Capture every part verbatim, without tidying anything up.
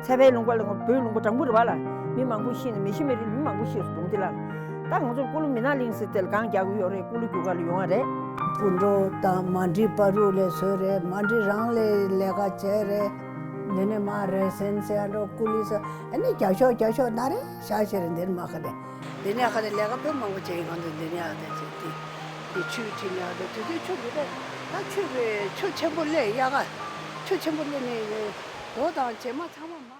ཚལ་པའི་ལུང་པ་ལ་ང་བོད་ལུང་པ་དྲང་པོ་རེད་བ་ལ། མི་མང་པོ་ཤི་ནས་མི་ཤི་མི་རིགས་མི་མང་པོ་ཤི་སོང་འདི་ལ། ད་ང་ཚོར་ཀུ་ལུ་མི་ནག་གླིང་ཟེར་དེ་ལ་གང་རྒྱག་གི་ཡོད་རེད། ཀུ་ལུ་རྒྱུག་ག་ལ་ཡོང་བ་རེད། སྤུན་གྲོགས་དང་མ་འདྲི་བར་དུ་ལས་བཟོས་རེད། མ་འདྲི་རང་ལས་ལས་ཀ་བྱས་རེད། འདི་ནས་མ་རེ་སེན་སེ་ཨ་འགྲོ་ཀུ་ལི་ས་ཨ་ནི་རྒྱ་ཤོག་རྒྱ་ཤོག་ན་རེ་ཤ་ཤེ་རེད། འདིར་མ་ཁ་རེད། འདི་ནས་ཁ་ནས་ལས་ཀ་དཔེ་མང་པོ་བྱས་ཡིན། ང་ཚོ་འདི་ནས་ཨ་ད་བྱས་ཏེ་འདི་ཆུ་ཁྲིད་ནས་ཨ་ད་དུས་ཚོད་ཆུ་འདི་ད་ད་ཆུ་བའི་ཆུ་ཆེན་པོ་སླེབས་ཡག་ག་ཆུ་ཆེན་པོ་སླེབས་ནས་རྡོ་དང་བྱེ་མ་ཚང་མ་མ།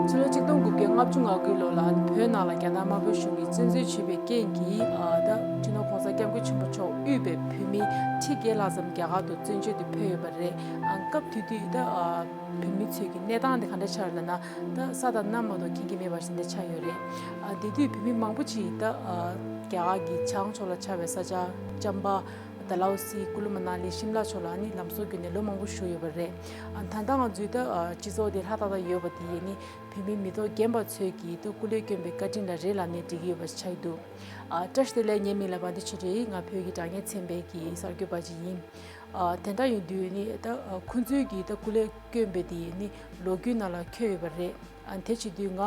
ཕྱི་ལོ་ཆིག་སྟོང་དགུ་བརྒྱ་ལྔ་བཅུ་ང་དགུ་ལོ་ལ་བོད་ནང་ལ་རྒྱ་ནག་དམར་པོའི་གཞུང་གིས་བཙན་འཛུལ་བྱས་པའི་རྐྱེན་གྱིས་ཨ་ད་སྤྱི་ནོར་༸གོང་ས་༸སྐྱབས་མགོན་ཆེན་པོ་མཆོག་དབུས་པའི་བོད་མི་ཁྲི་བརྒྱད་ལྷག་ཙམ་རྒྱ་གར་དུ་བཙན་བྱོལ་དུ་ཕེབས་ཡོད་པ་རེད། ཨ་སྐབས་དེ་དུས་ད་ཨ་བོད་མི་ཚོའི་གི་གནས་སྟངས་དེ་ག་འདྲ་ཆགས་ཡོད་ལབ་ན། ད་ས་དང་གནམ་མ་གཏོགས་མཁྱེན་གྱི་མེད་པ་ཞིག་འདྲ་ཆགས་ཡོད་རེད། ཨ་དེ་དུས་བོད་མི་མང་པོ་ཅིག་ད་ཨ་རྒྱ་གར་གྱི་བྱང་ཕྱོགས་ལ་ཆགས་པའི་ས་ཆ་ཅམ་པ། ཌལ་ཧོ་སི། ཀུ་ལུ་མ་ན་ལི། ཤིམ་ལ་ཕྱོགས་ལ་ནི་ལམ་བཟོ་བརྒྱུད་ནས་ལོ་མང་པོ་བཞུགས་ཡོད་པ་རེད། ཨ་ད་ལྟ་ང་ཚོའི་ད་ཨ་སྤྱི་ཚོགས་དེ་ལྷ་ཐག་ཐག་ཡོད་པ་དེ་ནི་བོད་མི་མི་ཐོག་རྒན་པ་ཚོས་ཀྱིས་ད་སྐུ་ལས་བསྐྱོན་པའི་བཀའ་དྲིན་ལ་རེད་ལབ་ནས་འགྲིག་གི་ཡོད་པ་ཆགས་ཀྱི་འདུག་ཨ་བཀྲ་ཤིས་བདེ་ལེགས། ངའི་མིང་ལ་བ་འདི་ཆོས་སྒྲོན་ཡིན། ང་བོད་ཀྱི་དྲ་བརྙན་ཚན་པའི་གི་གསར་འགོད་པ་ཅིག་ཡིན། ཨ་དེ་འདྲ་ཡིན་དུས་ནི་ད་ཨ་ཁོང་ཚོའི་གི་ད་སྐུ་ལས་བསྐྱོན་པའི་དེ་ནི་ལོ་རྒྱུས་ནང་ལ་འཁོད་ཡོད་པ་རེད། ཨ་དེ་བྱེད་དུས་ང་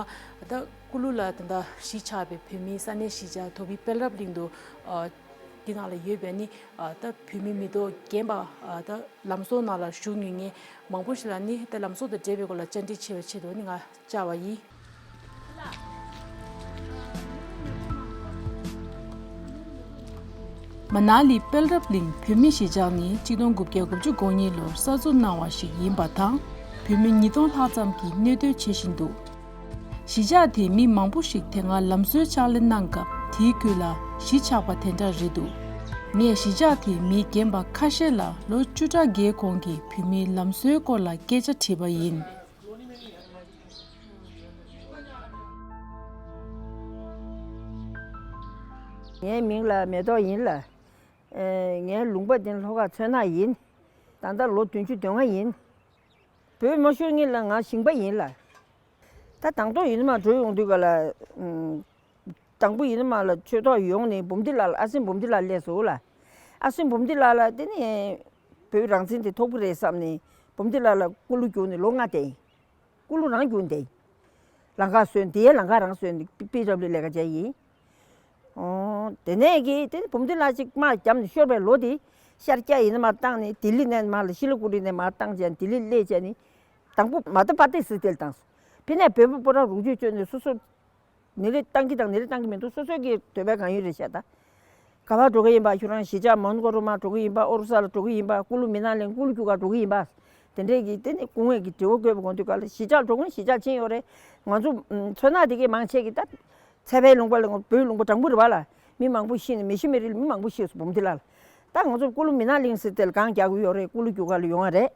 ད་ཀུ་ལུ་ལ་ད་ལྟ་གཞིས་ཆགས་པའི་བོད་མིའི་ས་གནས་གཞིས་ཆགས་དོ་བི་དཔལ་རབ་གླིང་དུ་ཨ་འདི་ནང་ལ་ཡོད་པའི་ནི་ཨ་ད་བོད་མི་མི་ཐོག་རྒན་པ་ཨ་ད་ལམ་བཟོ་ནང་ལ་ཞུགས་མྱོང་མཁན་མང་པོ་ཞིག་ལ་ནི་ད་ལམ་བཟོ་དང་འབྲེལ་བའི་སྐོར་ལ་བཅར་འདྲི་བྱེད་པའི་ཆེད་དུ་ནི་ང་བཅར་བ་ཡིན། མ་ན་ལི་དཔལ་རབ་གླིང་བོད་མིའི་གཞིས་ཆགས་ནི་ཆིག་སྟོང་དགུ་བརྒྱ་དགུ་བཅུ་གོ་གཉིས་ལོར་གསར་འཛུགས་གནང་བ་ཞིག་ཡིན་པ་དང་། བོད་མི་ཉིས་སྟོང་ལྷག་ཙམ་གྱིས་གནས་སྡོད་བྱེད་བཞིན་འདུག་གཞིས་ཆགས་དེའི་མི་མང་པོ་ཞིག་དེ་སྔ་ལམ་བཟོའི་ཕྱག་ལས་གནང་སྐབས་དེའི་ཁུལ་ལ་གཞིས་ཆགས་པ་དེ་འདྲ་རེད་འདུག་ངས་གཞིས་ཆགས་དེའི་མི་རྒན་པ་ཁ་ཤས་ལ་ལོ་བཅུ་ཕྲག་འགའི་གོང་གི་བོད་མིའི་ལམ་བཟོའི་སྐོར་ལ་སྐད་ཆ་དྲིས་པ་ཡིན། ངའི་མིང་ལ་མེ་ཏོག་ཡིན་ལ། ཨེ། ངའི་ལུང་པ་འདི་ལྷོ་ཁ་མཚོ་ནག་ཡིན། ད་ལྟ་ལོ་བདུན་ཅུ་དོན་ལྔ་ཡིན། བོད་མ་ཤོར་སྔོན་ལ་ང་ཞིང་པ་ཡིན་ལ། ད་དང་ཐོག་ཡིན་ན་མ་འགྲོ་ཡོང་དུས་ག་ལ། ཨུམ། དང་པོ་ཡིན་ན་མ་ལ་ཆོས་ཐོག་ཡོང་ནས་འབུམ་སྡེ་ལགས་ལ། ཨ་སྲིན་འབུམ་སྡེ་ལགས་སླེབས་སོང་ལ། ཨ་སྲིན་འབུམ་སྡེ་ལགས་ལ་དེ་ནས་བོད་རང་བཙན་དེ་ཐོབ་ཀྱི་རེད་བསམ་ནས་འབུམ་སྡེ་ལགས་ལ་སྐུ་ལུ་བསྒྱུར་ནས་ལོ་ལྔ་བསྡད་ཡིན། སྐུ་ལུ་རང་བསྒྱུར་བསྡད་ཡིན། ལམ་ཁ་བཟོས། དེའི་ལམ་ཁ་རང་བཟོས་ནས་པི་པི་ཌབ་ལིའུ་ལས་ཀ་བྱས་ཡིན། ཨོ། དེ་ནས་གི་དེ་ནས་འབུམ་སྡེ་ལགས་ཅིག་དམག་བརྒྱབ་ནས་ཤོར་བའི་ལོ་དེ་ཤར་རྒྱག་ཡིན་ན་མ་བཏང་ནས་ལྡི་ལི་ནས་མར་ལ་ཤི་ལི་གུ་རི་ནས་མར་བཏང་བྱས་ལྡི་ལི་སླེབས་བྱས་ནས་དང་པོ་མ་ཏ་པ་ཏི་སི་ཏེ་ལ་བཏང་སོང་། ཕི་ནས་བོད་པ་པོ་ར་རུག་ཅུ་བཅོས་ནས་སོ་སོ་ནི་ལི་བཏང་གི་དང་ནི་ལི་བཏང་གི་མི་འདུག་སོ་སོ་གི་འདོད་པའི་གང་ཡོད་རེད་བཤད་ད། ག་པར་འགྲོ་གི་ཡིན་པ། ཁྱོད་རང་གཞིས་ཆགས་མོན་གྷོ་རུ་མར་འགྲོ་གི་ཡིན་པ། ཨོ་རོ་ས་ལ་འགྲོ་གི་ཡིན་པ། ཀུ་ལུ་མི་ནག་གླིང་ཀུ་ལུ་རྒྱུག་ག་འགྲོ་གི་ཡིན་པ། དེ་འདྲས་ཀྱི་དེ་ནི་སྐུ་ངོས་ཀྱི་དྲི་བ་བཀོད་པ་དགོངས་དུས་ག་ལ་གཞིས་ཆགས་འགྲོ་མཁན་གཞིས་ཆགས་ཕྱིན་ཡོད་རེད། ང་ཚོ་མཚོ་ནག་དེ་གའི་མང་ཆེ་གི་ད་ཚལ་པའི་ལུང་པ་ལ་བོད་ལུང་པ་དྲང་པོ་རེད་བ་ལ། མི་མང་པོ་ཤི་ནས་མི་ཤི་མི་རིགས་ལ་མི་མང་པོ་ཤི་སོང་འབུམ་སྡེ་ལ་ལ། ད་ང་ཚོ་ཀུ་ལུ་མི་ནག་གླིང་ཟེར་དེ་ལ་གང་རྒྱག་གི་ཡོད་རེད། ཀུ་ལུ་རྒྱུག་ག་ལ་ཡོང་བ་རེད།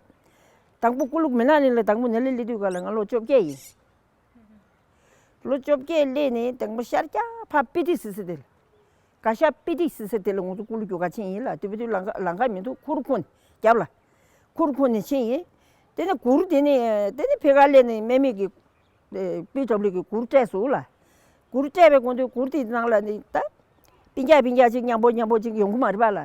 དང་པོ་ཀུ་ལུ་མི་ནག་གླིང་ལ་དང་པོ་ནི་ལི་སླེབས་དུས་ག་ལ་ང་ལོ་བཅོ་བརྒྱད་ཡིན། ལོ་བཅོ་བརྒྱད་སླེབས་ནས་དང་པོ་ཤར་རྒྱག་ཕར་སྤི་ཏི་སི་སི་དེ་ལ། ག་ཤ་པི་ཏི་སི་སི་དེ་ལ་ང་ཚོ་ཀུ་ལུ་རྒྱུག་ག་ཕྱིན་ཡིན་ལ། དེ་བུ་དུས་ལམ་ཁ་ལམ་ཁ་མི་འདུག་ཁུར་ཁུར་ནས་རྒྱབ་ལ། ཁུར་ཁུར་ནས་ཕྱིན་ཡིན། དེ་ནས་གུར་དེ་ནས་དེ་ནས་ཕི་ག་སླེབས་ནས་སྨད་མི་གི་པི་ཌབ་ལིའུ་གི་གུར་སྤྲད་སོང་ལ། གུར་སྤྲད་པའི་དགོངས་དོན་གུར་དེའི་ནང་ལ་ནི་ད་སྤུན་ཀྱག་སྤུན་ཀྱག་ཅིག་མཉམ་པོ་མཉམ་པོ་ཅིག་ཡོང་གི་མ་རེད་པ་ལ།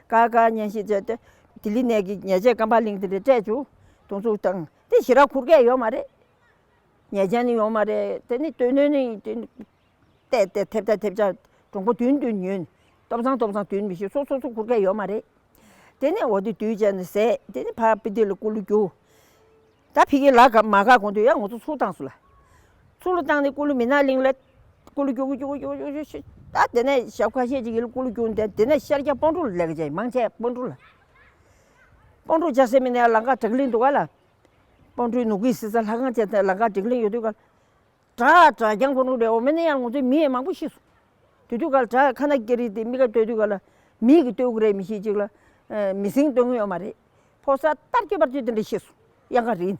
ཀ་ཀ་ཉན་ཤེས་བྱས་ཏེ་ལྡི་ལི་ནས་ཀྱི་ཉལ་ཆས་སྐམ་པ་ལིང་དེ་འདྲ་སྤྲད་བྱུང་། དུང་ཚུགས་བཏང་། དེ་ཞེ་དྲག་ཁུར་མཁན་ཡོད་མ་རེད། ཉལ་ཆས་ནི་ཡོད་མ་རེད། དེ་ནི་སྟོད་སྣོད་ནི་དེ་ནི་བལྟས་བལྟས་ཐེབས་ཆག་ཐེབས་ཆག་གྲོང་པ་བདུན་བདུན་ཉོས་ནས་སྟོབས་བཟང་སྟོབས་བཟང་བདུན་མི་ཤེས། སོ་སོ་སོ་ཁུར་མཁན་ཡོད་མ་རེད། དེ་ནས་འོ་དེ་དུས་བྱས་ནས་ཟས་དེ་ནས་ཕར་སྤི་ཏི་ལ་ཀུ་ལུ་རྒྱུག་ད་ཕི་གི་ལ་ག་མ་ག་གོང་དུ་ཡང་ང་ཚོ་ཚུར་བཏང་སོང་ལ། ཚུར་ལ་བཏང་ནས་ཀུ་ལུ་མི་ནག་གླིང་ལ་ཀུ་ལུ་རྒྱུག་རྒྱུག་རྒྱུག་རྒྱུག་རྒྱུག་ད་དེ་ནས་ཞག་ཁ་ཤས་ཅིག་ཡིན་ལ་ཀུ་ལུ་རྒྱུག་འདས། དེ་ནས་ཤར་རྒྱག་སྤོན་ཕྲུག་ལ་ལས་ཀ་བྱས། མང་ཆེ་སྤོན་ཕྲུག་ལ། སྤོན་ཕྲུག་བྱ་ཟེར་མི་ནས་ལམ་ཁ་བྲག་གླིང་འདུག་ག་ལ། སྤོན་ཕྲུག་ནུབ་ཀྱི་སི་ས་ལྷ་ཁང་བྱས་ཏེ་ལམ་ཁ་བྲག་གླིང་ཡོད་དུས་ག་ལ། དྲག་དྲག་རྒྱང་ཁོ་རང་རེད། འོ་མེ་ནས་ཡང་ང་ཚོའི་མི་ཡང་མང་པོ་ཤི་སོང་། དེ་དུས་ག་ལ་དྲག་ཁ་ན་སྐྱ་རིལ་དེ་མི་ཁ་སྟོད་དུས་ག་ལ་མི་གི་སྟོད་གི་རེད་མི་ཤེས་ཅིག་ལ། ཨ། མི་སེང་སྟོད་གི་ཡོད་མ་རེད། ཕོ་གསར་སྟར་སྐྱོ་བར་དུས་དེ་འདྲ་ཤི་སོང་། གཡག་ཁ་རིལ་ནས།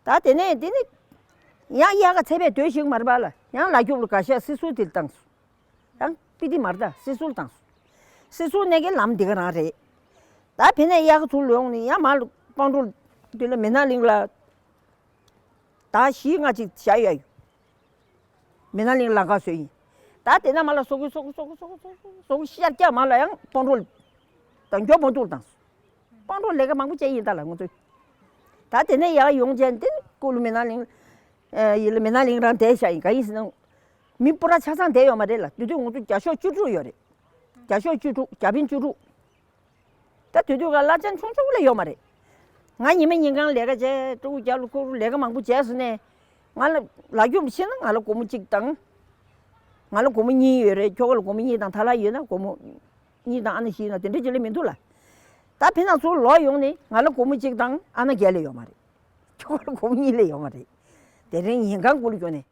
ད་དེ་ནས་དེ་ནི་ཡང་གཡག་ཁ་ཚད་པས་སྡོད་ཤེས་ཀྱི་མ་རེད་པ་ལ། ཡང་ལ་རྒྱུག་ལ་ག་ཤ་སི་སུ་དེ་ལ་བཏང་སོང་། ཡང་སྤི་ཏི་མ་རེད་ད། སི་སུ་ལ་བཏང་སོང་། སི་སུ་ནས་གི་ལམ་འདི་ག་རང་རེད། ད་ཕི་ནས་གཡག་ཁ་ཚུར་ལོག་ནས་ཡང་མར་ སྤང་གྲོང་དེ་ལ་མི་ནག་གླིང་ལ་ཟླ་བཞི་ལྔ་ཅིག་བཞག་ཡོད། མི་ནག་གླིང་ལམ་ཁ་བཟོས་ཡིན། ད་དེ་ནས་མར་ལ་སོ་གི་སོ་གི་སོ་གི་སོ་གི་སོ་གི་སོ་གི་ཤར་རྒྱག་མར་ལ་ཡང་སྤང་གྲོང་དང་མགྱོགས་པོ་འདུག་དང་། སྤང་གྲོང་ལས་ཀ་མང་པོ་བྱས་ཡིན་ད་ལ་ང་ཚོས། ད་དེ་ནས་ཡར་ཡོང་བྱས་དེ་ཀུ་ལུ་མི་ནག་གླིང་། ཡིན་ལ་མི་ནག་གླིང་རང་བསྡད་བཞག་ཡིན། ག་ཡིན་ཟེར་ན། མི་སྤུ་ར་ཆ་ཚང་བསྡད་ཡོད་མ་རེད་ལ། དེ་དུས་ང་ཚོ་བརྒྱ་ཤོག་བཅུ་དྲུག་ཡོད་རེད། བརྒྱ་ཤོག་བཅུ་དྲུག་བརྒྱ་བྱིན་བཅུ་དྲུག་ད་དེ་དུས་ཀ་བླ་ཆེན་ཆུང་ཆུང་ལས་ཡོད་མ་རེད། ང་ཉི་མ་ཉིན་གང་ལས་ཀ་བྱས་ཕྲུ་གུ་རྒྱབ་ལ་འཁུར་ལས་ཀ་མང་པོ་བྱས་སོང་ནས། ང་ལ་ལ་རྒྱུ་ཕྱིན་ན་ང་ལ་སྒོར་མོ་གཅིག་དང་། ང་ལ་སྒོར་མོ་གཉིས་ཡོད་རེད། ཁྱོ་ག་ལ་སྒོར་མོ་གཉིས་དང་ཐ་ལ་ཡོད་ན་སྒོར་མོ་གཉིས་དང་ཨ་ན་བཞི་ཡོད་ན་དེ་འདྲ་ཅིག་ལས་མི་འདུག་ལ། ད་ཕྱིན་ན་ཚུར་ལོག་ཡོང་ནས་ང་ལ་སྒོར་མོ་གཅིག་དང་ཨ་ན་བརྒྱད་ལས་ཡོད་མ་རེད། ཁྱོ་ག་ལ་སྒོར་མོ་གཉིས་ལས་ཡོད་མ་རེད། དེ་རིང་ཉིན་གང་སྐུ་ལ་སྐྱོན་ནས།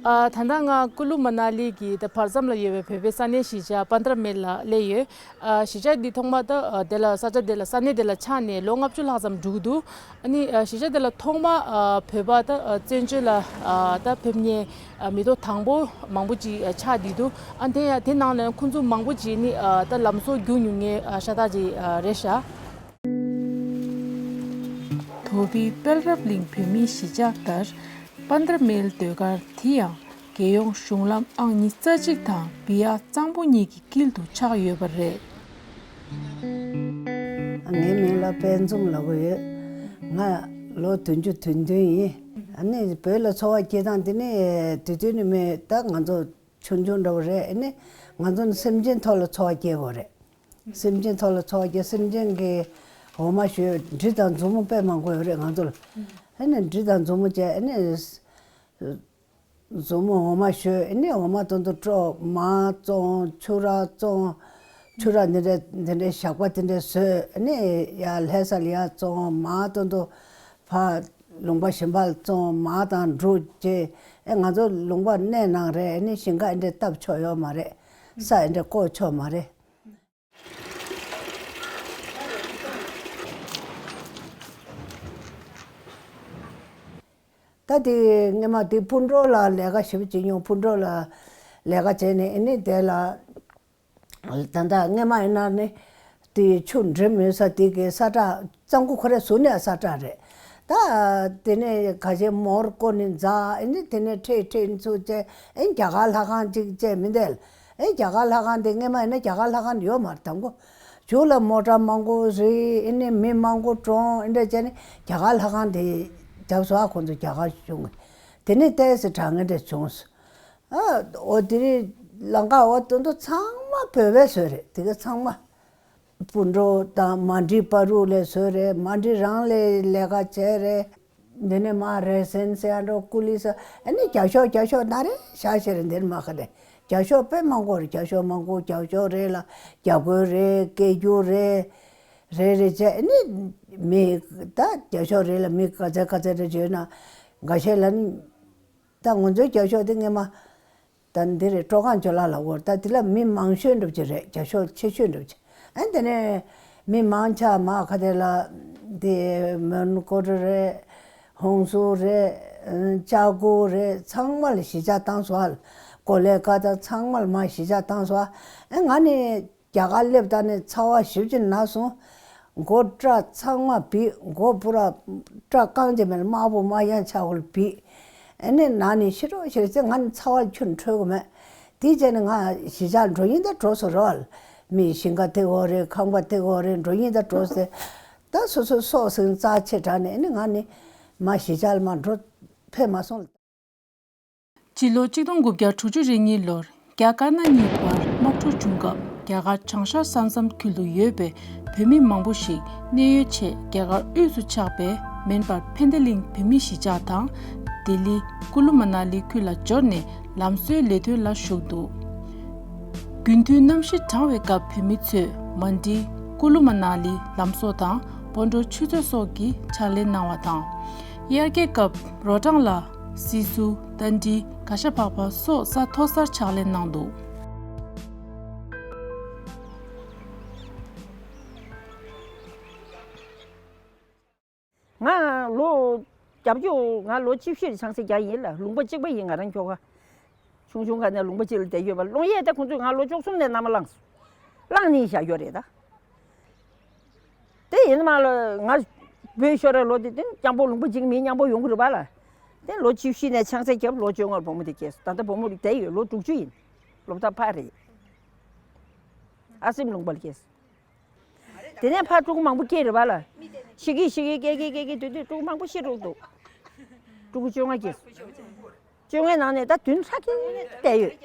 ཨ། ད་ལྟ་ང་ཀུ་ལུ་མ་ན་ལི་གི་ད་བར་མཚམས་ལ་ཡོད་པའི་བོད་པའི་ས་གནས་གཞིས་ཆགས་པན་དྲ་མེལ་ལ་སླེབས་ཡོད། ཨ། གཞིས་ཆགས་འདི་ཐོག་མ་ད་ཨ་དེ་ལ་ས་ཆ་དེ་ལ་ས་གནས་དེ་ལ་ཆགས་ནས་ལོ་ལྔ་བཅུ་ལྷག་ཙམ་འགྲོ་གི་འདུག་ཨ་ནི་ཨ་གཞིས་ཆགས་དེ་ལ་ཐོག་མ་ཨ་བོད་པ་ད་ཨ་བཙན་བྱོལ་ལ་ཨ་ད་ཕེབས་མཁན་ཨ་མི་ཐོག་དང་པོ་མང་པོ་ཅིག་ཨ་ཆགས་བསྡད་འདུག་ཨ་དེ་ཡང་དེ་ནང་ནས་ཁོང་ཚོ་མང་པོ་ཅིག་ནི་ཨ་ད་ལམ་བཟོ་རྒྱུགས་མྱོང་མཁན་ཨ་ཤ་སྟག་ཅིག་ཨ་རེད་ཤག་དོ་བིའི་དཔལ་རབ་གླིང་བོད་མིའི་གཞིས་ཆགས་ལྟར། པན་དྲ་མེལ་ཟློས་གར་དེ་ཡང་རྒྱལ་ཡོངས་གཞུང་ལམ་ཨང་ཉི་ཤུ་རྩ་གཅིག་དང་བི་ཡ་གཙང་པོ་གཉིས་ཀྱི་དཀྱིལ་དུ་ཆགས་ཡོད་པ་རེད། ངའི་མིང་ལ་དཔལ་འཛོམས་ལབ་ཀྱི་ཡོད། ང་ལོ་བདུན་ཅུ་དོན་བདུན་ཡིན། ཨ་ནི་བོད་ལ་འཚོ་བ་སྐྱེལ་སྟངས་དེ་ནི་དུས་དུས་ནི་མེད། ད་ང་ཚོ་ཆུང་ཆུང་འདྲ་བོ་རེད། ཨ་ནི་ང་ཚོ་ནི་སེམས་ཅན་ཐོག་ལ་འཚོ་བ་སྐྱེལ་དགོས་རེད། སེམས་ཅན་ཐོག་ལ་འཚོ་བ་སྐྱེལ། སེམས་ཅན་གྱི་འོ་མ་བཞོས། འབྲི་དང་མཛོ་མོ་དཔེ་མང་པོ་ཡོད་རེད་ང་ཚོ་ལ། ཨ་ནི་འབྲི་དང་མཛོ་མོ་བྱས། ཨ་ནི་མཛོ་མོ་འོ་མ་བཞོས། ཨ་ནི་འོ་མ་དོན་དུ་དཀྲོག་མར་བཙོང་། ཆུ་རགས་བཙོང་། ཆུ་རགས་འདི་འདྲའི་འདི་འདྲའི་ཞག་པ་དེ་འདྲའི་བཟོས། ཨ་ནི་ཡར་ལྷ་ས་ལ་ཡར་བཙོང་། མར་དོན་དུ་ཕར་ལུང་པ་གཞན་པ་ལ་བཙོང་། མར་དང་འབྲུ་བྱས། ཨེ་ང་ཚོ་ལུང་པ་གནས་ནང་རེད། ཨ་ནི་ཞིང་ཁ་འདི་འདྲ་བཏབ་ཆོག་ཡོད་མ་རེད། ས་འདི་འདྲ་བརྐོ་ཆོག་མ་རེད། ད་དེ་སྔས་མ་དེ་སྤུན་གྲོགས་ལ་ལས་ཀ་ཞེ་པོ་བྱེད་མྱོང་། སྤུན་གྲོགས་ལ་ལས་ཀ་བྱས་ནས། ཨ་ནི་དེ་ལ་ད་ལྟ་སྔས་མ་ཡིན་ན་ནི་དེ་ཆུ་འདྲེན་མེད་ས་དེ་གའི་ས་ཁྲ་གཙང་པོ་ཁོ་རའི་ཟུར་ནས་ས་ཁྲ་རེད། ད་དེ་ནས་ཁ་ཤས་མོར་བརྐོས་ནས་འཛག་ཨ་ནི་དེ་ནས་ཁྲིད་ཁྲིད་ཚུར་བྱས། ཨེ་རྒྱ་གར་ལྷ་ཁང་གཅིག་བྱས་མི་འདེལ། ཨེ་རྒྱ་གར་ལྷ་ཁང་དེ་སྔས་མ་ཡིན་ན་རྒྱ་གར་ལྷ་ཁང་ཡོད་མ་རེད། དང་པོ་མཇུག་ལ་མོ་ཊ་མང་པོ་རིལ། ཨེ་ནི་མི་མང་པོ་གྲོངས། ཨེ་འདྲ་བྱས་ནས་རྒྱ་གར་ལྷ་ཁང་དེ་རྒྱབ་སོང་། ཨ་ཁོང་ཚོ་རྒྱ་གར་གཞུང་གིས་དེ་ནས་ཏོག་ཙམ་དྲག་ངན་འདྲ་བྱུང་སོང་། ཨ་འོ་དེ་རིང་ལམ་ཁ་འོ་དེ་ཚོ་ཚང་མ་བོད་པའི་བཟོས་རེད། དེ་ག་ཚང་མ་སྤུན་གྲོགས་དང་མ་འགྲིག་པ་རུ་ལས་བཟོས་རེད། མ་འགྲིག་རང་ལས་ལས་ཀ་བྱས་རེད། འདི་ནས་མར་རེ་སན་ཟེར་ཡ་འགྲོ། ཀུ་ལི་ས། ཨ་ནི་རྒྱ་ཤོག་རྒྱ་ཤོག་ན་རེ་ཤ་ཤེ་རེད། འདིར་མ་ཁ་རེད། རྒྱ་ཤོག་དཔེ་མང་པོ་རེད། རྒྱ་ཤོག་མང་པོ། རྒྱ་ཤོག་རེ་ལ་རྒྱ་གོས་རེ། སྐེ་རྒྱུ་རེ། རེ་རེ་བྱས། ཨ་ནི་མི་ད་རྒྱ་ཤོག་རེ་ལ་མི་ག་ཚད་ག་ཚད་རེ་བྱས་ན། འགའ་ཤས་ལ་ནི་ད་ང་ཚོའི་རྒྱ་ཤོག་དེ་སྔས་མ་ད་འདི་རེད། ཀྲོ་ཀང་ཇོ་ལ་ལ་འོར། ད་དེ་ལ་མི་མང་ཤོས་འགྲུབ་ཀྱི་རེད། རྒྱ་ཤོག་ཆེ་ཤོས་འགྲུབ་ཀྱི། ཨ་དེ་ནས་མི་མང་ཆ་མ་ཁ་དེ་ལ་དེ་མོན་གྷོ་རེད། ཧོང་སུར་རེད། ཅ་གོ་རེད། ཚང་མ་ལ་གཞིས་ཆགས་བཏང་སོང་། ཨ་གོ་ལེ་ཀ་ད་ཚང་མ་ལ་མ་གཞིས་ཆགས་བཏང་སོང་། ཨ་ང་ནི་རྒྱ་གར་སླེབས་ད་ནི་ཚ་བ་ཞེ་པོ་ཅིག་ན་སོང་། མགོ་སྐྲ་ཚང་མ་བིས། མགོ་པུ་ར་སྐྲ་རྐང་གཅིག་མེད་ལ་དམར་པོ་དམར་ཡང་ཆགས་པ་ལ་བིས། ཨ་ནི་ན་ནི་ཤི་རོགས་ཤི་རོགས་ཟེར། ང་ནི་ཚ་བ་ལ་ཁྱོན་འཕྲོད་གི་མེད། དེ་བྱས་ནས་ང་གཞིས་ཆགས་འགྲོ་ཡིན་ད་འགྲོ་སོང་རོགས། མི་ཞིང་ཁ་ཐེག་འོ་རེད། ཁང་པ་ཐེག་འོ་རེད། འགྲོ་ཡིན་ད་འགྲོ་ཟེར། ད་སོ་སོ་སྲོག་ཟིང་རྩ་ཆེ་དྲགས་ནས། ཨ་ནི་ང་ནི་མ་གཞིས་ཆགས་ལ་མ་འགྲོ་ཕེབས་མ་སོང་། སྤྱི་ལོ་གཅིག་སྟོང་དགུ་བརྒྱ་དྲུག་ཅུ་རེ་གཉིས་ལོར་རྒྱ་དཀར་ནག་གཉིས་བར་དམག་འཁྲུག་བྱུང་སྐབས། རྒྱ་གར་བྱང་ཤར་ས་མཚམས་ཁུལ་དུ་ཡོད་པའི་བོད་མི་མང་པོ་ཞིག་གནད་ཡོད་ཆེད་རྒྱ་གར་དབུས་སུ་ཆགས་པའི་མེན་པར་ཕན་བདེ་གླིང་བོད་མིའི་གཞིས་ཆགས་དང་། ལྡི་ལི་ཀུ་ལུ་མ་ན་ལི་ཁུལ་ལ་འབྱོར་ནས་ལམ་བཟོའི་ལས་དོན་ལ་ཞུགས་འདུག་དགུན་དུས་གནམ་གཤིས་གྲང་བའི་སྐབས། བོད་མི་ཚོས་མན་ཌི་ཀུ་ལུ་མ་ན་ལི་ལམ་བཟོ་དང་། སྤོན་གྲོགས་ཆུ་ཚོད་སོགས་ཀྱི་ཕྱག་ལས་གནང་བ་དང་། དབྱར་ཁའི་སྐབས་རོ་བྲང་ལ་སིལ་ཟུར། རྟ་མགྲིན། ག་ཤ་ཕག་པ་སོགས་ས་མཐོ་སར་ཕྱག་ལས་གནང་འདུག་ང་ལོ་རྒྱབ་ཀྱོག་ང་ལོ་བཅུ་བཞི་རེ་ཆང་ས་རྒྱག་ཡིན་ལ། ལུང་པ་གཅིག་པ་ཡིན། ང་རང་ཁྱོ་ག་ཆུང་ཆུང་ག་ནས་ལུང་པ་གཅིག་ལ་བསྡད་ཡོད་པ། སློང་ཡས་ད་ཁོང་ཚོས་ང་ལོ་བཅུ་གསུམ་ནས་མནའ་མ་བླངས་སོང་། བླངས་ནས་བཞག་ཡོད་རེད་ད། དེ་ཡིན་མ་ལ་ང་བོད་ཤོར་ར་ལོ་དེ་དེ་མཉམ་པོ་ལུང་པ་གཅིག་མི་མཉམ་པོ་ཡོང་གི་རེད་པ་ལ། དེ་ལོ་བཅུ་བཞི་ནས་ཆང་ས་བརྒྱབ། ལོ་བཅོ་ལྔ་ལ་བུ་མོ་དེ་སྐྱེས་སོང་། ད་ལྟ་བུ་མོ་བསྡད་ཡོད། ལོ་དྲུག་ཅུ་ཡིན། སློབ་གྲྭ་ཕར་རེད། ཨ་སེམས་ལུང་པ་ལ་སྐྱེས་སོང་། དེ་ནས་ཕར་ཕྲུ་གུ་མང་པོ་སྐྱེས་རེད་པ་ལ། ཤི་གི་ཤི་གི་སྐྱེ་གི་སྐྱེ་གི་དུས་དུས་ཕྲུ་གུ་མང་པོ་ཤི་འགྲོ་འདུག་ཕྲུ་གུ་བཅོ་ལྔ་སྐྱེས་སོང་། བཅོ་ལྔའི་ནང་ནས་ད་བདུན་ཧྲག་གི་བསྡད་ཡོད།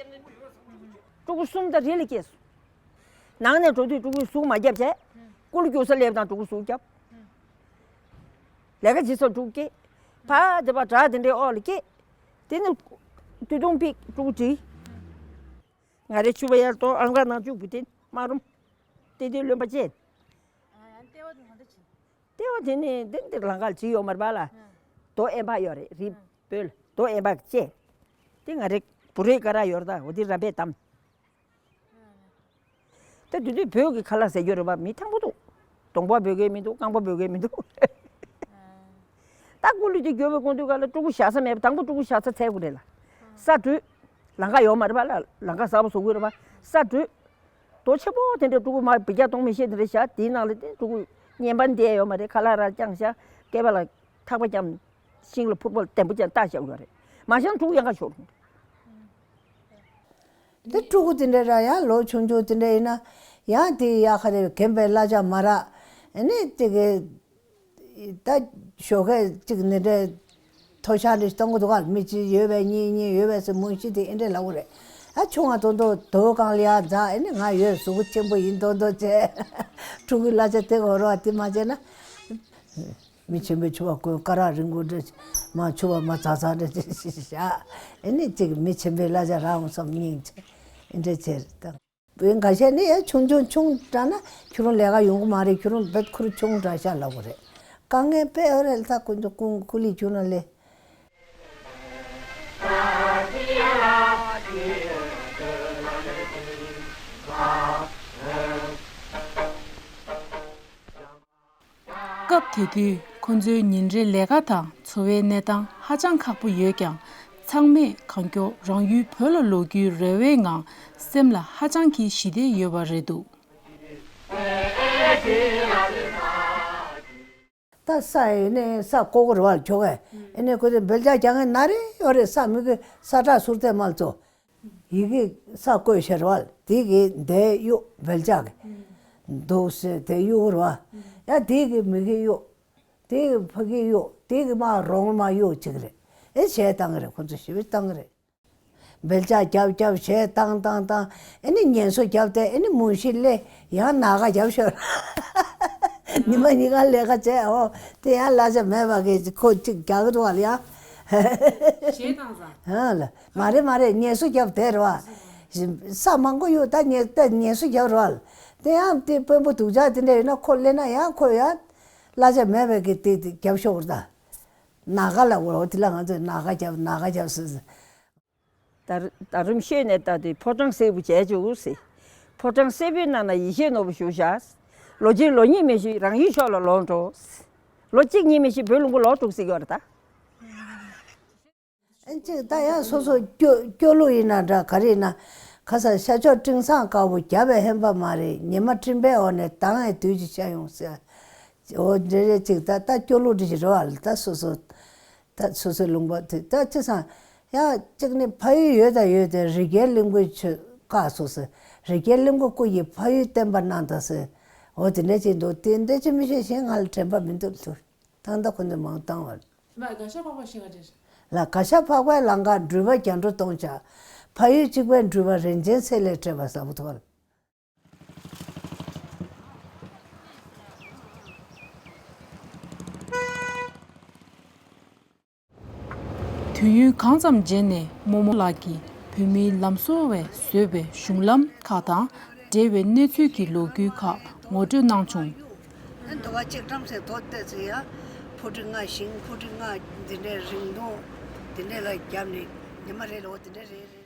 ཕྲུ་གུ་གསུམ་ད་རེ་ལ་སྐྱེས་སོང་། ནང་ནས་འགྲོ་དུས་ཕྲུ་གུ་ཟུག་མ་བརྒྱབ་བྱས། སྐུ་ལུ་རྒྱུག་ས་སླེབས་དང་ཕྲུ་གུ་ཟུག་བརྒྱབ། ལས་ཀ་བྱེད་ས་ཕྲུ་གུ་སྐྱེས། ཕ་དེ་པ་དྲག་དེ་འདྲའི་འོག་ལ་སྐྱེས། དེ་ནི་དུས་ཐུང་པིག་ཕྲུ་གུ་བྲིས། ང་རའི་ཕྱུ་པ་ཡར་གཏོང་། ཨང་ཀ་ནང་བཅུག་བུ་དེ་དམའ་རུམ། དེ་དུས་རློན་པ་ཅན། ལྟེ་བ་དེ་ནི་འདི་འདིར་ལང་ཀར་བྲིས་ཡོད་མ་རེད་པ་ལ། རྡོ་ཨེ་འབག་ཡོད་རེད། རི་བོད་རྡོ་ཨེ་འབག་བཅས། དེ་ང་རེ་བུ་རེ་ཀ་ར་ཡོད་རེད་ད། འོ་དེ་ར་བས་དམ། ད་དེ་དུས་བོད་ཀྱི་ཁ་ལག་ཟེར་རྒྱུ་རེད་པ། མི་ཐང་པོ་འདུག་གདོང་པ་བོད་སྐད་མི་འདུག་རྐང་པ་བོད་སྐད་མི་འདུག་ད་སྐུ་ལུས་དེ་འགྱོ་བའི་དགོང་དུས་ག་ལ་ཕྲུ་གུ་བཞག་ས་མེད་པ། དང་པོ་ཕྲུ་གུ་བཞག་ས་འཚོལ་དགོས་རེད་ལ། ས་བྲུས། ལང་ཀ་ཡོད་མ་རེད་པ་ལ། ལང་ཀ་གསར་པ་བཟོ་དགོས་རེད་པ། ས་བྲུས། རྡོ་ཆེན་པོ་དེ་འདྲ་ཕྲུ་གུ་མ་བི་རྒྱ་གཏོང་མི་ཤེས་དེ་འདྲ་བཞག་དེའི་ནང་ལ་དེ་ཕྲུ་གུ་བརྙན་པར་འདི་ཡོད་མ་རེད། ཁ་ལག་ར་བརྐྱངས་བཞག་སྐེད་པ་ལ་ཐག་པ་བརྐྱངས། ཤིང་ལ་ཕུར་པ་ལ་དེམ་པོ་ཅན་བཏགས་བཞག་ཡོད་རེད། མ་བཞག་ན་ཕྲུ་གུ་ཡང་ཁ་ཤོར། དེ་ཕྲུ་གུ་དེ་འདྲ་ར་ཡང་ལོ་ཆུང་ཆུང་དེ་འདྲ་ཡིན་ན་ཡང་དེ་ཡག་ག་རེ་རྒན་པའི་གླ་ཆ་མ་རག་ཨ་ནི་དེ་གི་ད་ཞོགས་ཀས་གཅིག་ནི་འདྲ་མཐོ་ཤག་འདྲ་གཏོང་གི་འདུག་ག་མི་གཅིག་ཡོད་པས་གཉིས་གཉིས་ཡོད་པས་ཟེར་མུན་ཤི་དེ་ཨེ་འདྲ་ལབ་གི་རེད། ཨ་ཆུང་བ་མདོག་མདོག་རྡོ་གང་ལ་ཡ་འཛག་ཨ་ནི་ང་ཡོད་གཟུགས་པོ་ཆེན་པོ་ཡིན་མདོག་མདོག་བྱས། ཕྲུ་གུའི་གླ་ཆ་དེ་གོ་རོགས་དེ་མ་བྱས་ན། མི་ཆེན་པོའི་ཕྱུ་པ་གོན། སྐ་རགས་རིང་པོ་འདྲ། མ་ཕྱུ་པ་མ་ཛག་ཛག་འདྲ་ཅིག་བཞག་ཨེ་ནི་ཅིག་མི་ཆེན་པོའི་གླ་ཆ་རག་འོང་བསམ་སྙིང་རྗེ། ཨེ་འདྲ་བྱས་རེད་ད། བུ་འགའ་ཤས་ནི་ཡ་ཆུང་ཆུང་ཆུང་དྲགས་ན་ཁྱོད་རང་ལས་ཀ་ཡོང་གི་མ་རེད། ཁྱོད་རང་བེད་ཁུར་ཆུང་དྲགས་ཤག་ལབ་གི་རེད། དཀའ་ངལ་དཔེ་ཡོད་རེད་ད། ཁོ་ཚོ་ཀུང་ཀུ་ལི་ཁྱོད་རང་ལས། སྐབས་དེ་དུས་ཁོ་ཚོའི་ཉིན་རེའི་ལས་ཀ་དང་འཚོ་བའི་གནས་སྟངས་ཧ་ཅང་ཁག་པོ་ཡོད་ཀྱང་། ཚང་མས་གང་མགྱོགས་རང་ཡུལ་བོད་ལ་ལོག་རྒྱུའི་རེ་བའི་ངང་སེམས་ལ་ཧ་ཅང་གི་ཞི་བདེ་ཡོད་པ་རེད་འདུག་ད་ས་ཡིན་ནའི་ས་བརྐོ་གི་རེད་བ། ཁྱོ་གས་ཨེ་ནས་ཁོ་ཚོས་འབེལ་ལྕག་རྒྱག་མཁན་ན་རེ་ཡོད་རེད། ས་མི་གི་ས་བྲག་ཟུར་དེ་མ་ཚོ་ཡི་གེ་ས་བརྐོས་ཤར་བ། དེ་གི་འདས་གཡུག་འབེལ་ལྕག་གི་འདུག་ཟེར་དེ་གཡུག་རེད་བ། ཡ་དེ་གི་མི་གི་གཡུག་དེ་གི་ཕ་གི་གཡུག་དེ་གི་མ་རོང་མ་གཡུག་ཅིག་རེད། ཨེ་བྱས་བཏང་གི་རེད། ཁོ་ཚོ་ཞི་བའི་བཏང་གི་རེད། འབེལ་ལྕག་རྒྱབ་རྒྱབ་བྱས་བཏང་བཏང་བཏང་། ཨེ་ནི་ངལ་གསོ་རྒྱབ་སྟེ་ཨེ་ནི་མུ་བཞི་སླེབས་ཡང་ན་ག་རྒྱབ་ཤོར། ཉི་མ་གཉིས་ཀ་ལས་ཀ་བྱས། ཨོ་དེ་ཡང་གླ་ཆ་མེད་པ་གི་ཁོ་གཅིག་རྒྱག་གི་འདུག་བ་ལ་ཡང་། ཞེས་བཏང་ས། ཧ་ལ་མ་རེད་མ་རེད། ངལ་གསོ་རྒྱབ་དེ་རེད་བ། ས་མང་པོ་གཡུག་ད་ངལ་ད་ངལ་གསོ་རྒྱབ་རེད་བ། དེ་ཡང་དེ་དཔོན་པོ་སྡུག་ཅག་དེ་འདྲ་ཡོད་ན་ཁོ་སླེབས་ན་ཡང་ཁོ་ཡང་གླ་ཆ་མེད་པའི་གི་དེ་དེ་རྒྱབ་ཤོར་ད། ན་ག་ལ་འོ་དེ་ལ་ང་ཚོས་ན་ག་རྒྱབ་ན་ག་རྒྱབ་ཟེར། ད་ད་རིམ་ཤོད་ནས་ད་དེ་ཕོ་བྲང་སེར་པོ་བྱས་བཅུག་ཟེར། ཕོ་བྲང་སེར་པོའི་ནང་ན་ཡེ་ཤེས་ནོར་བུ་བཞུགས་བཞག་ལོ་གཅིག་ལོ་གཉིས་མི་ཞིག་རང་ཡུལ་ཕྱོགས་ལ་ལོག་འགྲོ། ལོ་གཅིག་གཉིས་མི་ཞིག་བོད་ལུང་པ་ལོག་འགྲོ་ཟེར་གྱི་ཡོད་རེད་ད། ཨེ་ཅིག་ད་ཡང་སོ་སོ་སྐྱོ་སྐྱོ་ལུག་ཡིན་ན་འདྲ་ག་རེ་ཡིན་ན། ཁ་ས་ཤ་མཆོག་སྤྲིན་བཟང་དཀར་པོ་བརྒྱབ་པས་ཕན་པ་མ་རེད། ཉི་མ་སྤྲིན་པའི་འོག་ནས་ལྡང་བའི་དུས་ཀྱི་ཤ་ཡོང་ཟེར། འོ་འདྲེ་རེ་ཅིག་ད་ད་སྐྱོ་ལུགས་འདྲ་ཞིག་རེད་བ་ལ། ད་སོ་སོ་ད་སོ་སོའི་ལུང་པ་དེ་ད་ཅི་སང་ཡང་གཅིག་ནི་ཕ་ཡུལ་ཡོད་དང་ཡོད་དེ་རི་རྒྱལ་གླིང་བུའི་ཆོས་བཀག་སོ་སོ་རི་རྒྱལ་གླིང་བུ་སྐུ་ཡི་ཕ་ཡུལ་བསྟན་པ་གནང་དང་ཟེར། འོ་དེ་འདྲ་ཅིག་འདུག་དེ་འདྲ་ཅིག་མི་ཤེས་ཤེས་ང་ལ་དྲན་པ་མི་འདུག་ལ། ད་ལྟ་ཁོ་ཚོས་མང་བཏང་བ་རེད། ལ་ག་ཤ་ཕག་པ་ཤིང་ག་རེད། ལ་ག་ཤ་ཕག་པའི་ལང་ཀ་འགྲུལ་པ་རྒྱ་འགྲོ་གཏོང་བྱ། ཕ་ཡུལ་གཅིག་པའི་འགྲུལ་པ་རིན་ཆེན་ཚེ་ལས་སྤྲད་པ་ཟ་བོ་ཐོལ། དུས་ཡུན་གང་ཙམ་རྗེས་ནས་རྨོ་མོ་ལགས་ཀྱིས་བོད་མིའི་ལམ་བཟོ་བས་བཟོས་པའི་གཞུང་ལམ་ཁག་དང་འབྲེལ་བའི་གནས་ཚུལ་གྱི་ལོ་རྒྱུས་ཁག་ངོ་སྤྲོད་གནང་བྱུང་། འདུ་བ་གཅིག་བཀྲམ་ཟེར་ཐོག་བལྟས་ཚེ་ཡང་ཕོ་ཁྲི་ལྔ་ཤིང་ཕོ་ཁྲི་ལྔ་འདི་འདྲའི་རིང་ཐུང་འདི་འདྲའི་ལ་བརྒྱབ་ནས་ཉི་མ་རེ་ལ་འོ་འདི་འདྲའི་རེ་རེ་རེ།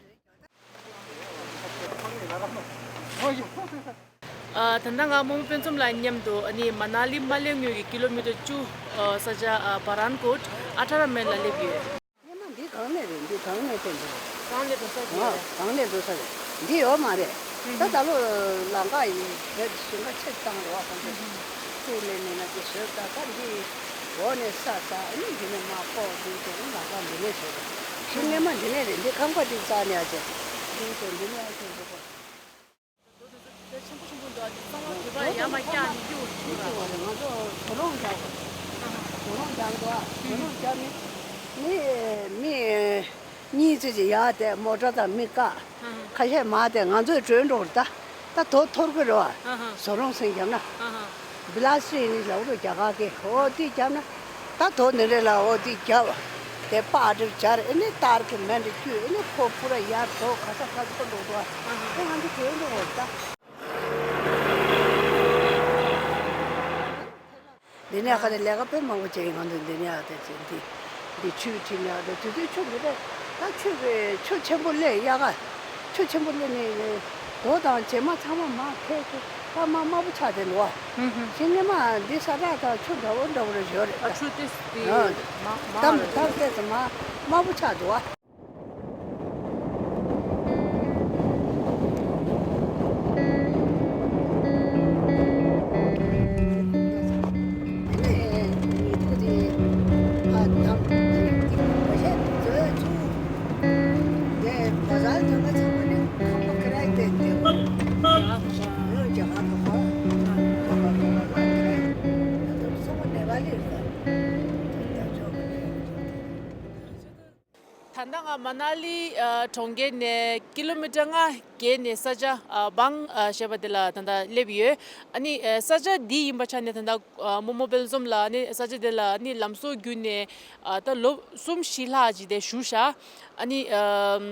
ཨ། ད་ལྟ་ང་རྨོ་མོ་དཔལ་འཛོམས་ལགས་མཉམ་དུ་ཨ་ནི་མ་ན་ལི་མ་སླེབས་སྔོན་གྱི་ཀི་ལོ་མི་ཊར་བཅུ། ཨ། ས་ཆ། ཨ། བ་རན་ཀོཊ་ཨ་ཐ་ར་མལ་ལ་སླེབས་ཡོད། སྔོན་མ་འདི་གང་ནས་རེད། འདི་གང་ནས་བསྟན་འདུག་གང་ནས་འགྲོ་ས་རེད། ཨ། གང་ནས་འགྲོ་ས་རེད། འདི་ཡོད་མ་རེད། ད་ད་ལོ་ལམ་ཁ་ཡིན་བོད་ཞིང་ཁ་ཕྱིར་བཏང་རེད་བ། ཁོང་ཚོ་རྩིས་ལེན་མེད་ན་དེ་བཟོས། ད་ད་འདི་འོག་ནས་ས་ས་ཨ་ནི་འདི་ནས་མར་ཕོག་འདི་དེ་ནི་ལམ་ཁ་འདི་ནས་བཟོས་རེད། ཞིང་སྔོན་མ་འདི་ནས་རེད། འདི་ཁང་པ་འདི་རྩ་ནས་ཨ་ཅེ་འདི་ཚོ་འདི་ནས་ཨ་ཅེ་འདི་ཚོ། ཆེན་པོ་ཆེན་པོ་འདུག་ཨ་ནི་གཙང་བོ་བོད་པ་ཡར་མར་བཀྱག་ནས་སྐྱིད་པོ་འདུག་ར། ང་ཚོ་དུག་སློང་རྒྱག་དགོས། དུག་སློང་རྒྱག་འདུག་ཨ། དུག་སློང་རྒྱག་ནི་ནི་མི་གཉིས་ཙམ་ཅིག་ཡར་དེ་མོ་ཊ་དང་མི་བཀག་ཁ་ཤས་མར་དེ་ང་ཚོས་བྲོས་འགྲོ་རེད། ད་ད་དོ་འཐོར་གི་རེད་བ། དུག་སློང་སེམས་བརྒྱབ་ན། བི་ལ་སི་ཊིག་ནི་ལབ་རོ་རྒྱ་གར་གི། འོ་དེ་བརྒྱབ་ན། ད་དོ་འདི་རེད་ལ། འོ་དེ་བརྒྱབ། དེ་པགས་འདྲ་སྦྱར། ཨེ་ནི་སྟར་གི་མེ་འདྲ་བསྐྱུར། ཨེ་ནི་ཁོ་པུ་ར་ཡར་དོ་ག་ས་ག་ས་འགྲོ་འགྲོ་བ། ཨེ་ང་ཚོ་བྲོས་འགྲོ་འོ་ད། འདི་ནས་ཁ་ནས་ལས་ཀ་དཔེ་མང་པོ་བྱས་ཡིན། ང་ཚོ་འདི་ནས་ཨ་དེ་བྱས་འདི་འདི་ཆུ་ཁྲིད་ནས་ཨ་དེ་དུས་ཚོད་ཆུ་འདི་རེད། ད་ཆུ་གི་ཆུ་ཆེན་པོ་སླེབས་ཡག་ག་ཆུ་ཆེན་པོ་སླེབས་ནས་རྡོ་དང་བྱེ་མ་ཚང་མ་མར་ཁྱེར་ཏེ་ད་མར་དམར་པོ་ཆགས་བསྡད་འདུག་བ། ཞིང་སྔོན་མ་འདི་ས་ཁྲག་དང་ཆུ་འདྲ་བོ་འདྲ་བོ་རེ་ཡོད་རེད་ད། ཨ་ཆུ་ཏིས་ཏི་ཨ་མ་མ་ཏམ་རེད་ཏམ་ཏེ་ཙམ་མར་དམར་པོ་ཆགས་འདུག་བ། ད་ལྟ་ང་མ་ན་ལི་ཨ་གྲོང་ཁྱེར་ནས་ཀི་ལོ་མི་ཊར་ལྔ་བརྒལ་ནས་ས་ཆ་ཨ་བང་ཨ་ཞེས་པ་དེ་ལ་ད་ལྟ་སླེབས་ཡོད། ཨ་ནི་ཨ་ས་ཆ་འདི་ཡིན་པ་ཆ་ནས་ད་ལྟ་ཨ་རྨོ་མོ་དཔལ་འཛོམས་ལགས་ཨ་ནི་ས་ཆ་དེ་ལ་ཨ་ནི་ལམ་བཟོ་བརྒྱུད་ནས་ཨ་ད་ལོ་གསུམ་བཞི་ལྷག་ཅིག་དེ་བཞུགས་ཤག་ཨ་ནི་ཨ་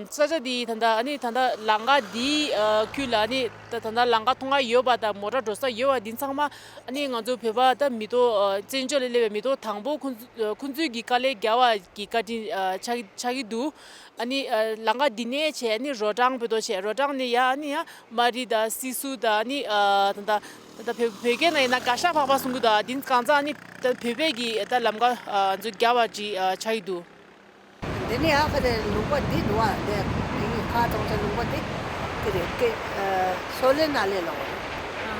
ས་ཆ་འདི་ད་ལྟ་ཨ་ནི་ད་ལྟ་ལམ་ཁ་འདི་ཨ་ཁུལ་ལ་ཨ་ནི་ད་ད་ལྟ་ལམ་ཁ་མཐོང་ཡ་ཡོད་པ་དང་མོ་ཊ་འགྲོ་ས་ཡོད་པ་འདི་ཚང་མ། ཨ་ནི་ང་ཚོ་བོད་པ་ད་མི་ཐོག་ཨ་བཙན་བྱོལ་ལ་སླེབས་པའི་མི་ཐོག་དང་པོ་ཁོང་ཚོ་ཨ་ཁོང་ཚོའི་གི་དཀའ་ལས་རྒྱག་པ་གི་བཀའ་དྲིན་ཨ་ཆགས་ཆགས་ཀྱི་འདུག་ཨ་ནི་ཨ་ལམ་ཁ་འདི་ནས་བྱས་ཨ་ནི་རོ་བྲང་བོད་ཐོག་བྱས། རོ་བྲང་ནས་ཡར་ཨ་ནི་ཡར་མ་རི་དང་སི་སུ་དང་ཨ་ནི་ཨ་ད་ད་ད་བོད་བོད་སྐད་ནང་ཡིན་ན་ག་ཤ་ཕག་པ་གསུང་གི་འདུག་ཨ་འདི་གང་ཚང་ཨ་ནི་ད་བོད་པའི་གི་ད་ལམ་ཁ་ཨ་ང་ཚོ་རྒྱག་པ་ཅིག་ཨ་ཆགས་ཀྱི་འདུག་འདི་ནས་ཨ་ཁ་དེ་ལུང་པ་འདི་འདུག་བ། དེ་ངའི་ཁ་གཏོང་ས་ལུང་པ་འདི་འདི་རེད། ཀེ་ཨ་སོ་ལེ་ན་ལེ་ལོག་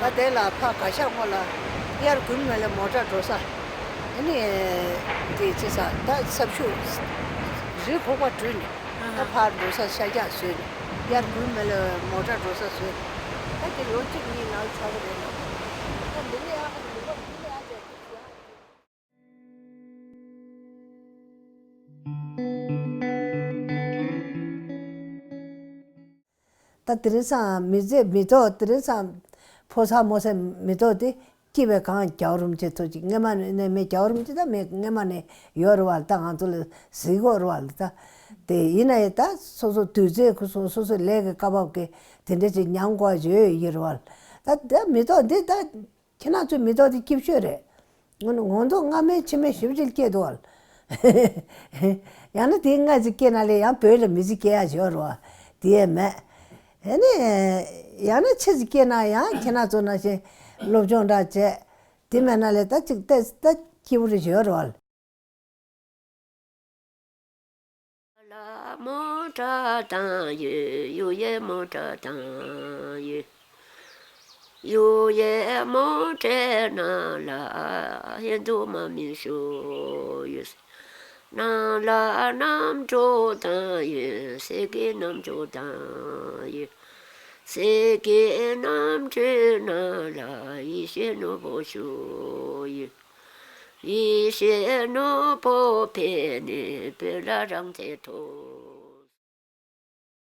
རེད། ད་དེ་ལ་ཕ་ག་ཤ་སྔོ་ལ་དབྱར་དགུན་མེ་ལ་མོ་ཊ་འགྲོ་ས། ཨ་ནི་དེ་ཅི་ས་ད་སབ་ཤུ་རི་ཁོག་པ་བྲུས་ནས་ད་ཕར་འགྲོ་ས་ཤ་རྒྱགས་བཟོས་ནས་དབྱར་དགུན་མེ་ལ་མོ་ཊ་འགྲོ་ས་བཟོས་ནས་ད་དེ་ལོ་གཅིག་གཉིས་ནང་ཚར་བ་རེད་ལ། ད་འདི་ནས་ཨ་ཁ་དེ་ལུང་པ་འདི་ནས་ཨ་ཅེ་འདི་ཡང་། ད་དེ་རིང་སང་མི་ཚེ་མི་ཐོག་དེ་རིང་སང་ཕོ་གསར་མོ་གསར་མི་ཐོག་དེ་སྐྱིད་པའི་གང་རྒྱལ་བ་རིན་པོ་ཆེ་ཐུགས་ཀྱི་སྔོན་མ་ནས་མེད། རྒྱལ་བ་རིན་པོ་ཆེ་ད་མེད། སྔོན་མ་ནས་ཡོད་རེད་བ། ད་ང་ཚོ་ལ་གཟིགས་ཡོད་རེད་བ། ད་དེ་ཡིན་ན་ཡང་ད་སོ་སོ་དུས་ཚོད་ཁོ་སོ་སོ་སོའི་ལས་ཀྱི་སྐབས་བབ་ཀྱི་དེ་འདྲ་ཅིག་ཉམས་དགོས་ཡོད་ཡིན་རེད་བ། ད་ད་མི་ཐོག་འདི་ད། ཁྱེད་རང་ཚོའི་མི་ཐོག་དེ་སྐྱིད་ཤོས་རེད། ངོ་ངོ་ཐོག་སྔ་མའི་ཕྱི་མའི་ཞིབ་ཅིག་སྐྱེས་འདུག་བ། ཡང་ན་དེའི་སྔ་ཅིག་སྐྱེས་ན་ལས་ཡང་བོད་ལ་མི་ཚེ་སྐྱེལ་ཡ་ཞིག་ཡོད་རེད་བ། དེ་ཡས་མེད། ཨེ་ནས་ཡང་ན་ཕྱི་ཅིག་སྐྱེས་ན་ཡང་ཁྱེད་རང་ཚོ་ནང་བཞིན་སློབ་སྦྱོང་འདྲ་བྱས། དེ་མེད་ན་ལས་ད་ཅིག་ཏེ་ད་སྐྱིད་པོ་རེ་ཞིག་ཡོད་རེད་བ། ལ་མོ་ཊ་བཏང་ཡོད། ཡོ་ཡེ་མོ་ཊ་བཏང་ཡོད། ཡོ་ཡེ་མོ་ཊའི་ནང་ལ་ཧིན་དུ་མ་མི་ཤོ་ཡོད། ནང་ལ་གནམ་གྲུ་བཏང་ཡོད། སེ་གི་གནམ་གྲུ་བཏང་ཡོད། སེ་གི་གནམ་གྲུའི་ནང་ལ་ཡེ་ཤེས་ནོར་བུ་བཞུགས་ཡོད། ཡེ་ཤེས་ནོར་བུ་ཕེབས་ནས་བོད་ལ་རང་བཙན་ཐོབ།